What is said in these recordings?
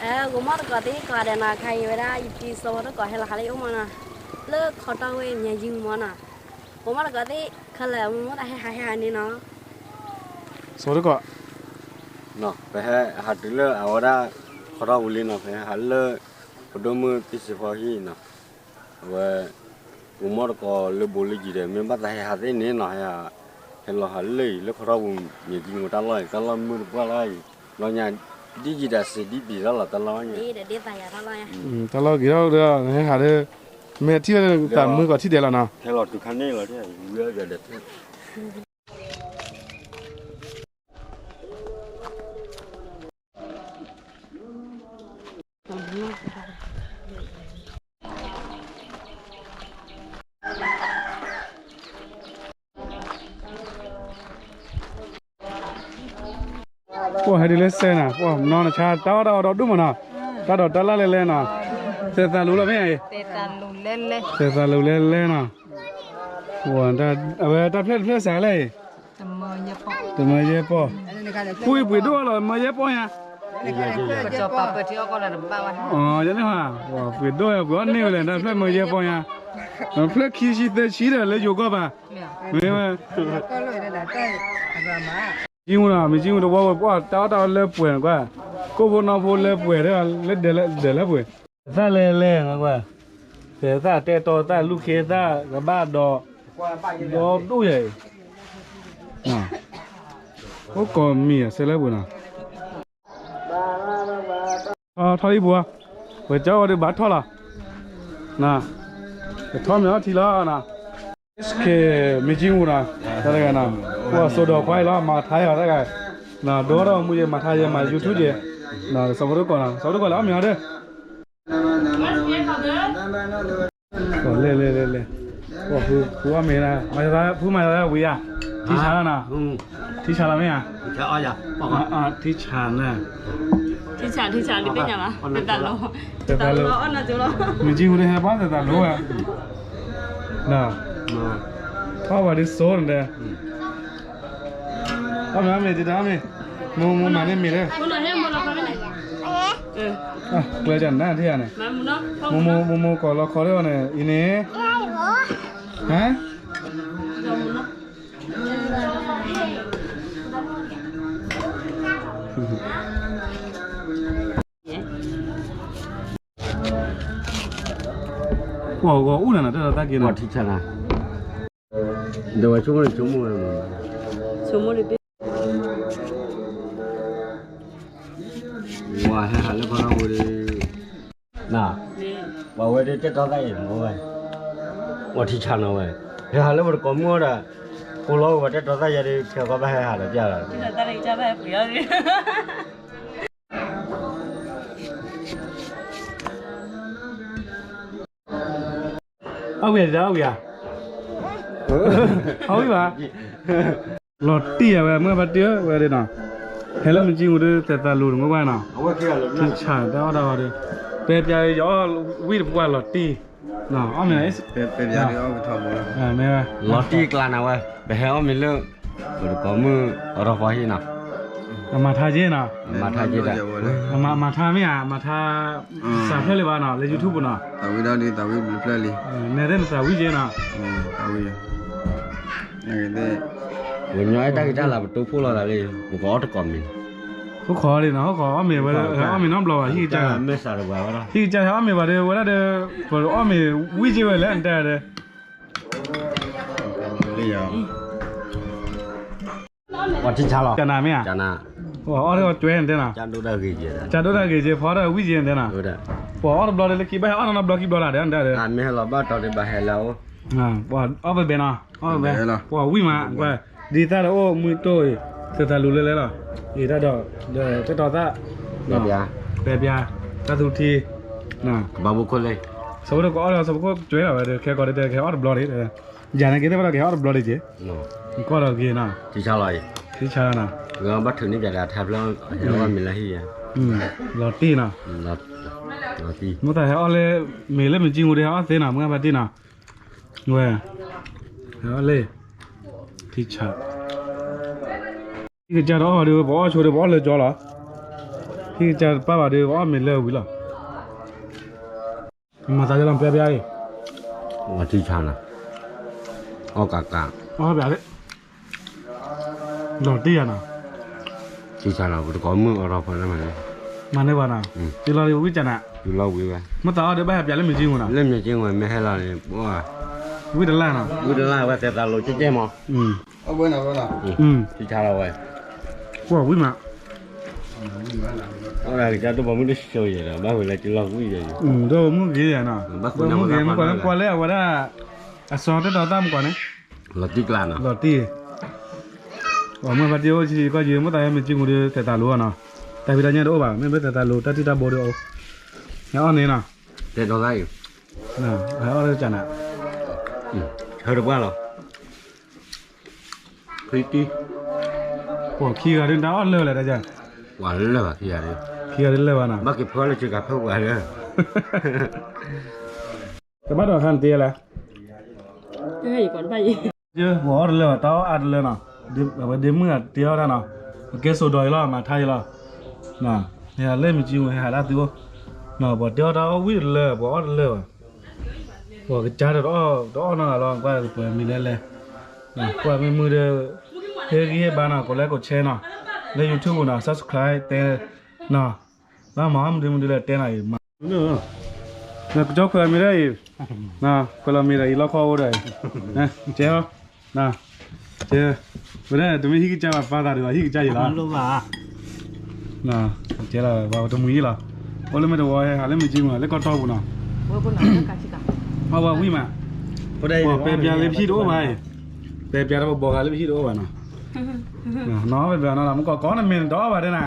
ဂီၤမီၢ်တကိးသ့ၣ်ကိးဂၤဒဲးနီၤ, ခါအံၤဝဲဒၣ် ယဖံစီၤဖိတကိးဟဲလီၤဟးလၢယအိၣ်မးနီၤ, လၢခီတီၢ်ဝဲမၠဲကၠံမးနီၤ, ဂီၤမီၢ်တကိးသ့ၣ်ခဲလၢာ် မိၢ်မိၢ်တၢ်ဟဲဟးဟဲဟးန့ၣ်နီၤ, စီၤဖိတကိး ပဟဲဟးတုၤလၢအဝဲဒၣ် ခီတီၢ်ပူၤလံနီၤ, ပဟဲဟးလၢ ပဒိၣ်မုၣ်သံစ့ဖီဟံၣ်နီၤ, အဝဲ ဂီၤမီၢ်တကိးလၢဘိးလၢယံၤဒီး မ့ၢ်ဘၣ်သးဟဲဟးသ့ၣ်န့ၣ်နီၤ, ဟဲဟး ဟဲလီၤဟးလၢအံၤ လၢခီတီၢ်ပူၤ မၠဲကၠံမး တၢ်လီၢ်အံၤ တၢ်လီၢ်မုၢ်တပှၢ်လီၤအံၤ, ဘျီညါ ဒ်ယံၤဒၣ်စံးဒ်ပံၤလီၤလီၤ တၢ်လီၢ်ညါ, တၢ်လီၢ်ဂ့ၤထီၣ်ဒီး ဟဲဟးဒီး မ့ၢ်ထံၣ်လၢတၢ်မုၢ်ကီးထံၣ်ဒဲးလီၤနီၤ, ဟဲလီၤတုၤခါန့ၣ်လီၤ, ပှၤဟဲဒ်လၢစဲနၤ, ပှၤနီၢ်နဆါ တၢ်အီၣ်တၢ်အီဒီဒူၣ်မးနီၤ, တၢ်ဒိးတၢ်လၢ်လဲၣ်လဲၣ်နီၤ, သဲးသးလူလီၤမ့ၢ်အံၤ, သဲးသးလူလဲၣ်လဲၣ်နီၤ, အဝဲတၢ်ဖျၢၣ်တဖျၢၣ်စးလဲၣ်အံၤ, တမၢယဲၢ်ပီၢ်, ဖုအံၤပှ့ၤဒိၣ်လီၤ မၢယဲၢ်ပီၢ်ညါ, ယန့ၣ်ဟါ, ပှ့ၤဒိၣ်ယၤ ပှ့ၤအီၣ်န့ၢ်ဝဲလဲၣ် တၢ်ဖျၢၣ်မၢယဲၢ်ပီၢ်ညါ, ဖျၢၣ်ခံဆံသၢဆံဒီးလၢယိၤကီၢ်ဘၣ်, မ့ၢ်ဝဲ မ့ၢ်ကံမူနီၤ, မ့ၢ်ကံမူတဝီဝဲ ပှၤတၢ်အီၣ်တၢ်အီလၢပှဲၤကွၢ်, ကိၣ်ဖိနီၣ်ဖိလၢပှဲၤဒီး လၢဒၢးလၢပှဲၤ, သးလဲၤလဲၤကွၢ်, သးတဲတီသးလူၢ်ခ့သးကဘၣ်ဒီး, ဒီဒူၣ်ယဲအံၤ, အိၣ်ကိးမံၤအစဲလၢပှဲၤနီၤ ထီၣ်ထီၣ်အံၤပူၤ, ပကၠီဝဲဒုးဘၣ်ထီၣ်လီၤ, ကထီၣ်မ့ၢ်အီၣ်ထံလီၤနီၤ, မ့ၢ်ကံမူနီၤ, တဂၤနီၤ, ပှၤစိဒီးခွါအံၤလီၤ မၤထါယၤတဂၤ, ဒိၣ်ထီၣ်မူယဲမၤထါယဲမၤ YouTube ယဲ, စီၤဖိတကိးနီၤ စီၤဖိတကိးလၢအီၣ်မ့ၤအီၤဒီး လဲၤလဲၤလဲၤလဲၤ, ဖုအီၣ်မ့ၤ, ဖုမၤဝံၤယၤ, ထံဆးလီၤနီၤ, ထံဆးလီၤမ့ၢ်ဧါ, ထံဆးန့ၣ်, ထံဆး ထံဆးလံသ့ၣ်ညါဘၣ်, သဲးသးလိၤ, သဲးသးလိၤ, မ့ၢ်ကံမူဒ်ဟဲဘၣ်သဲးသးလိၤဝဲ, ထီၣ်ဝဲဒ်စိန့ၣ်ဒီး အီၣ်မ့ၤအီၣ်မ့ၤတံၤတၢ်အီၣ်မ့ၤ, မိၢ်မိၢ်မၤန့ၢ်မ့ၤလၢ, ပှဲၤတၢ်နါထံၣ်ဧါန့ၣ်, မိၢ်မိၢ်ကိးလီခီလၢအီၤန့ၣ် အံၤန့ၣ်, ဟါ ပှၤဂီၤအူနၤနၤ တၢ်ဒီးတၢ်က့ၤနီၤ, ထံဆးနၤ, ဒီးဝဲဆိကမိၣ်ဆိကမိၣ်ဝဲမး, ဆိကမိၣ်လံ, ဝဲဟဲဟးလၢခီနီၣ်ဝဲဒီး, ပှၤဝဲဒၣ်တဲတီသးယဲၢ်မးဝဲ, ပှၤထံဆးနီၤဝဲ, ဟဲဟးလၢပတကိးမုၣ်အီၤဒီး, ကိးလီၤဝဲတဲတီသးယဲၢ်ဒီး ခဲကီဘၣ်ဟဲဟးဒီးပျၢ်လီၤ အဝံၤဒီးအဝံၤဧါ, အဝံၤဘၣ်, လီၤတံၢ်ယၤဝဲ မုၢ်ဘၣ်တံၢ်ဝဲဒၣ်နီၤ, ဟဲလၢမ့ၢ်ကံမူဒ်သဲးသးလိၤတမုၢ်ဘၣ်နီၤ, ထံဆးတၢ်အီၣ်တၢ်အီဒီး, ပျဲပျဲယအီၣ်ဝံၣ်တပှၢ်လီၤတံၢ်, အီၣ်မ့ၤ, မ့ၢ်ဝဲ, လီၤတံၢ်ကျါနၤဝဲ, ပဟဲအီၣ်မ့ၤလၢ, ပတကိးမုၣ်အရီဖီဟံၣ်နီၤ, အမၤထါက့နီၤ, မၤထါက့, မၤထါမ့ၢ်ဧါ, မၤထါ, စးဖျၢၣ်လံဘၣ်နီၤ လၢ YouTube နီၤ, သးဝံၣ်ဒီးသးဝံၣ်ဘျုးဖျၢၣ်လံ, နဲသ့ၣ်နသးဝံၣ်က့နီၤ, ပညီအဲၣ်တၢ်ဂ့ၤတၢ်လၤ ပတိဖှိၣ်လီၤသးလံ, ပကအီၣ်တကိးမ့ၤ, ဟိၣ်ခိးလံနီၤ ဟိၣ်ခိးအီၣ်မ့ၤဝဲ, အီၣ်မ့ၤနီတဘျီဘၣ် ဟံၣ်ကစၢ်, ဟံၣ်ကစၢ်ဟဲအီၣ်မ့ၤဘၣ်ဒီး ဝဲဒၣ်ဒီး, ပအီၣ်မ့ၤဝံၣ်က့ဝဲလဲၣ် နတဲဒီး ပှၤထံဆးလီၤ, ကနၤမ့ၢ်ဧါ, ပှၤအီၣ်တၢ်ကွဲနတဲနီၤ, ကၢ်ဒိၣ်တၢ်ဂ့ၤက့, ကၢ်ဒိၣ်တၢ်ဂ့ၤက့ ဖီတၢ်ဝံၣ်က့နတဲနီၤ, ပှၤအီၣ်တဘျီဒီးလၢခံဘၣ်ဟဲအီၣ်နီတဘျီခံဘျီလၢ်ဒီး နတဲဒီး, မ့ၢ်ဟဲလီၤဘၣ်တီၤဒံးဘၣ်ဟဲလၢအအိၣ်, ပှၤအီၣ်ဘဲဘဲနီၤ, အီၣ်ဘဲဘဲ, ပှၤဝံၣ်မး, ဒ်သၣ်ဒီးအိၣ်မုၢ်တိၢ်အံၤ, သဲးသးလူၤလဲလဲလီၤ, အံၤတၢ်ဒီး, ဒီးတဲတီၤသၣ်, ပဲပျါ, တၢ်သူထံ, ကဘၣ်ဘိခိၣ်လၢ, စီၤဖိတကိးအီၣ်ဒီး စီၤဖိတကိးကွဲလီၤဝဲဒီး ခဲကီးတဲတဲ ကဟဲအီၣ်တဘျီဒံး, ယၤန့ၣ်က့သ့ၣ်ဘၣ်ဒီးကဟဲအီၣ်တဘျီဒံးက့, ကွၢ်ဒီးက့နီၤ, ထံဆးလီၤ, ထံဆးလီၤနီၤ, ဘၣ်ထုးန့ၢ်ပၠးဒီးထါဖျၢၣ်, မ့ၢ်လၢဟံၣ်ယၤ, လီၤတံၢ်နီၤ, မ့ၢ်သးဟဲအီၣ်လၢ, မ့ၢ်လၢမ့ၢ်ကံမူဒ်ဟဲအီၣ်သ့နီၤ မုၢ်ဘၣ်တံၢ်နီၤ, ဝဲ, ဟဲအီၣ်လၢ, ထံဆး ဟံၣ်ကစၢ်ဒီးအီၣ်ဒီး ပအီၣ်ဆိဒီး ပအီၣ်လၢကၠီလီၤ, ဟံၣ်ကစၢ်တပၢ်ဘၣ်ဒီး အီၣ်မ့ၤလၢဝံၤလီၤ. မၤသးဒ်လီၤ ပျါပျါအံၤ, အီၣ်ထံဆါနီၤ, အီၣ်ကးကး, အီၣ်ပျါလၢ လီၤတံၢ်ယၤနီၤ, ထံဆါနီၤ ပတကိးမုၣ်အီၣ်ထီၣ်ဖဲလဲၣ်မး, မၤန့ၢ်ဘၣ်နီၤ, တုၤလီၤဝံၣ်ကနၤ, တုၤလီၤဝံၣ်ဝဲ, မ့ၢ်သးအီၣ်ဒီးဘၣ်ဟဲပျါလၢမ့ၢ်ကံမူနီၤ, လၢမ့ၢ်ကံမူမ့ၢ်ဟဲလီၤန့ၣ်, ဝံၣ်တလၢ်နီၤ, ဝံၣ်တလၢ်ဝဲသဲသးလိၤကဲကဲမး, ထံဆါလီၤဝဲ, ကွၢ်ဝံၣ်မး ကစၢ်ဒိၣ်ပိာ်မုၣ်တစိၤယဲၢ်ဒီး ဘၣ်ဝဲလၢကလီၤဝံၣ်ယဲၢ်, ဒိၣ်ပိာ်မုၣ်ဂ့ၤယဲၢ်နီၤ, ဒိၣ်ပိာ်မုၣ်ဂ့ၤ မ့ၢ်ကွၢ်လၢကွၢ်လၢအဝဲဒၣ်, အစီၤတတီၤသၣ်မ့ၢ်ကွၢ်န့ၣ်, လီၤတံၢ်ကျါနီၤ, လီၤတံၢ်, ပှၤမ့ၢ်ဘၣ်တ့ၢ်အိၣ်ဆံကီၢ်ယံၤ မ့ၢ်သးဟဲမ့ၢ်ကံမူဒီး သဲသးလိၤနီၤ, တၢ်ဖံးတၢ်ညၣ်တအိၣ်ဘၣ် မ့ၢ်ဘၣ်သဲသးလိၤ တၢ်ထံၣ်တၢ်ဘိဒီးအိၣ်, ဟဲအီၣ်န့ၣ်နီၤ, တဲဒီသၣ်အံၤ, ဟဲအီၣ်လၢကနၤ, ဟဲတပှၢ်လီၤ ခံတံၢ်, ပှၤခံဂၤဒ်တၢ်အီၣ်လၢာ်လဲၣ်တၢ်, ပှၤလၢာ်ဘၣ်ခံဂၤဒ်, ခံဂၤဒ်လၢာ်ဘၣ်နီၤ, ဘၣ်က့ၤဖၢလၢက့ၤကးဖၢပှၤလၢ, တဘၣ်ဒီးခါနတ့ၢ်လဲၣ်, ပှၤအီၣ်တလၢာ်ဘၣ် တၢ်အီၣ်အါတလၢနီၤ, အဝဲဒ့မုၣ်အတ့အီၣ်တၢ်နီၤ, အကဲစိာ်ဒီးအံၤလီၤ မၤထါအံၤလီၤ, ဟဲလၢမ့ၢ်ကံမူ ဟဲဟးဒၣ်သုအိၣ်, ပှၤတ့အီၣ်တၢ်အီၣ်ဝံၣ်တလၢာ် ပှၤအီၣ်တလၢာ်ဘၣ် ပှၤကစၢ်ဒီးတအီၣ်နီတဂၤလီၤ, ကွၢ်ပှဲၤမံၤလဲၣ်လဲၣ်, ကွၢ်မ့ၢ်မုာ်ဒီး, ဟ့ၣ်ဂံၢ်ဟ့ၣ်ဘါနီၤ ကိးလဲကိး share နီၤ, လၢ YouTube နီၤ subscribe တဲ, နီၤ, ဘၣ်မၤအီၣ်မနုၤမနုၤလဲၣ်တဲနီၤအံၤ, ကကၠီခွဲးမံၤဒၣ်အံၤ, ခွဲးလီၤမံၤဒီးအံၤလီခီအိၣ်ဒီး, ကဲ, ကဲ, ဝဲဒၣ်တမ့ၢ်ဟံၣ်ကစၢ်ဘၣ် ပာ်သးဒီးဟံၣ်ကစၢ်အံၤလီၤ ကဲလီၤ ပှၤတမှံၤအံၤလီၤ, အိၣ်လၢမ့ၢ်တဝီဟဲဟးလၢမ့ၢ်ကံမူ လၢကီၢ်တီပူၤနီၤ, အီၣ်ဝဲဝံၣ်မး, ပှၤပဲာ်ပျါလၢပဟံၣ်တအိၣ်ဘၣ်အံၤ, ပဲာ်ပျါတဘီဘီဂၤလၢပဟံၣ်တအိၣ်ဘၣ်နီၤ, နီၤပဲာ်ပျါနီၤ မ့ၢ်ကိးကိးနမ့ၢ်နတအီၣ်ဘၣ်ဒဲနၤ,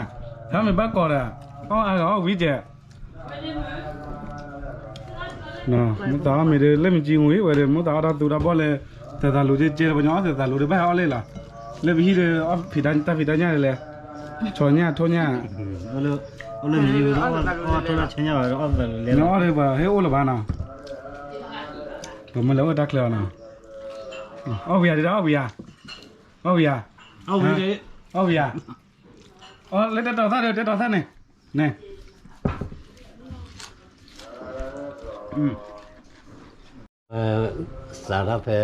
ဖဲမ့ၢ်ဘၣ်ကိးဒီး, အီၣ်အါဂၤအီၣ်ဝံၣ်ကဲး မ့ၢ်သးအီၣ်မ့ၤဒီး လၢမ့ၢ်ကံမူအံၤဝဲဒီး မ့ၢ်သးအီၣ်တၢ်သူတၢ်ဘီၣ်လဲၣ်, သဲသးလိၤကဲကဲဒီး ပှၤညီအီၣ်သဲသးလိၤဒီးဘၣ်ဟဲအီၣ်လံလီၤ, လၢပဟံၣ်ဒီး ဖံးတၢ်ဖံးတၢ်ညၣ်ဒ်လဲၣ်, ဆီညၣ်ထိၣ်ညၣ်, အိၣ်လၢမ့ၢ်ကံမူ အီၣ်ထိၣ်ညၣ်ဆဲညၣ်ဘၣ်ဒီးအီၣ်သဲသးလိၤလဲၣ်, မ့ၢ်အီၣ်ဒီးပှၤဟဲအိၣ်လၢၤဘၣ်နီၤ, ပမ့ၢ်လဲၤအိၣ်တၢ်ချၢအီၤနီၤ, အီၣ်ဝံၤယၤဒ်ဒီး အီၣ်ဝံၤယၤ, အီၣ်ဝံၤယၤ, အီၣ်ဝံၤယၤ, အီၣ်လၢတတီၤသၣ်ဒီးတတီၤသၣ်န့ၣ်, န့ၣ် စးထီၣ်ဖဲ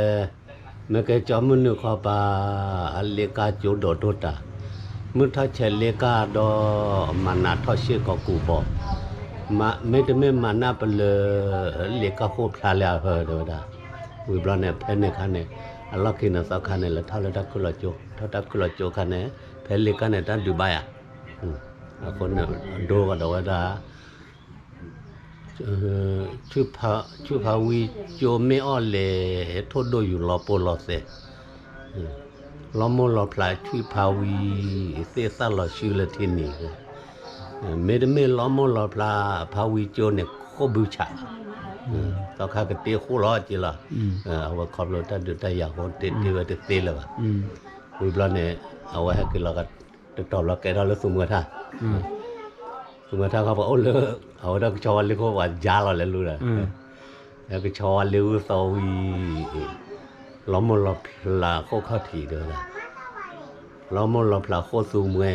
မ့ၢ်ကဲကၠီမုၢ်နုာ်ခီပၤ အလ့ကၢ်ကၠိဒိးဒိၣ်တၢ်, မုၢ်ထီၣ်ဆဲးလ့ကၢ်ဒီး မၤနးထီၣ်ရှ့ၣ်ကီးကူးဘီ, မ့တမ့ၢ်မၤနးပလၢာ် လ့ကၢ်ဃိၣ်ဖျါလၢအဟၢဒီးဝဲဒၣ်, ဝံၤဘျီန့ၣ် ဖဲန့ၣ်ခါန့ၣ် အလီၢ်ခံန့ၣ်သီခါန့ၣ် လဲၤထီၣ်လၢတၢ်ခုၣ်လီၤကၠိ, ထီၣ်တၢ်ခုၣ်လီၤကၠိခါန့ၣ် ဖဲလ့ကၢ်န့ၣ် တၢ်ဒုးဘၣ်ယၤ အဃိန့ၣ် ဒိကဒီးဝဲဒၣ် ဆူၣ်ဖးဝံကၠိမ့ၢ်အီၣ်လဲၣ် ထိၣ်ဒိၣ်ယူၤလီၤပိၢ်လီၤသဲး, လီၤမိၢ်လီၤဖျးဆူၣ်ဖးဝံ သ့ၣ်သၣ်လီၤဆှုလၢထံနံၤ, မ့တမ့ၢ်လီၤမိၢ်လီၤဖျးဖးဝံကၠိန့ၣ် ခိၣ်ဘုဆး, သီခါကတ့ဃိၣ်လီၤက့ၤလီၤ, အဝဲခီဖျိတၢ်ဒုးတၢ်ယၤအဃိ တ့တ့ဝဲတသ့လၢၤဘၣ်, ဝံၤဘျီန့ၣ် အဝဲဟဲက့ၤလီၤ တတီၤဘျီကဲထီၣ်လၢသူမှဲထၣ်, သူမှဲထၣ်ခီပှၤအိၣ်လၢ အဝဲဒၣ်ကဆီဝါလ့ဃိၣ်ပှၤယါလီၤလဲၤလူဒီး, ကဆီဝါလ့ဝုၢ်သီဝံၤ, လီၤမိၢ်လီၤဖျးဃိၣ်ခီၣ်ထံးဒီး, လီၤမိၢ်လီၤဖျးဃိၣ်သူမှဲ,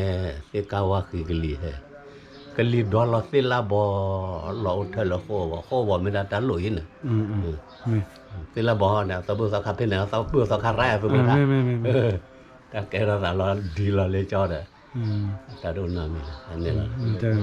သ့ၣ်ကါဝါဃံကလံၤဟဲ, ကလံၤဒွးလီၤသ့ၣ်လါဘီ, လီၤအိၣ်ထၢၣ်လၢဃိၣ်ဘီ, ဃိၣ်ဘီမ့ၢ်ဒၣ်တၢ်လိၣ်အံၤန့ၣ်, သ့ၣ်လါဘီန့ၣ် သီပုၢ်သီခါဖဲန့ၣ် သီပုၢ်သီခါရၢ်အသူမှဲထၣ်, တၢ်ကဲထီၣ်သးလီၤဒ်လီၤလၢကၠီဒီး, တၢ်ဒိၣ်နီၢ်မံၤလီၤန့ၣ်လီၤ, တၢ်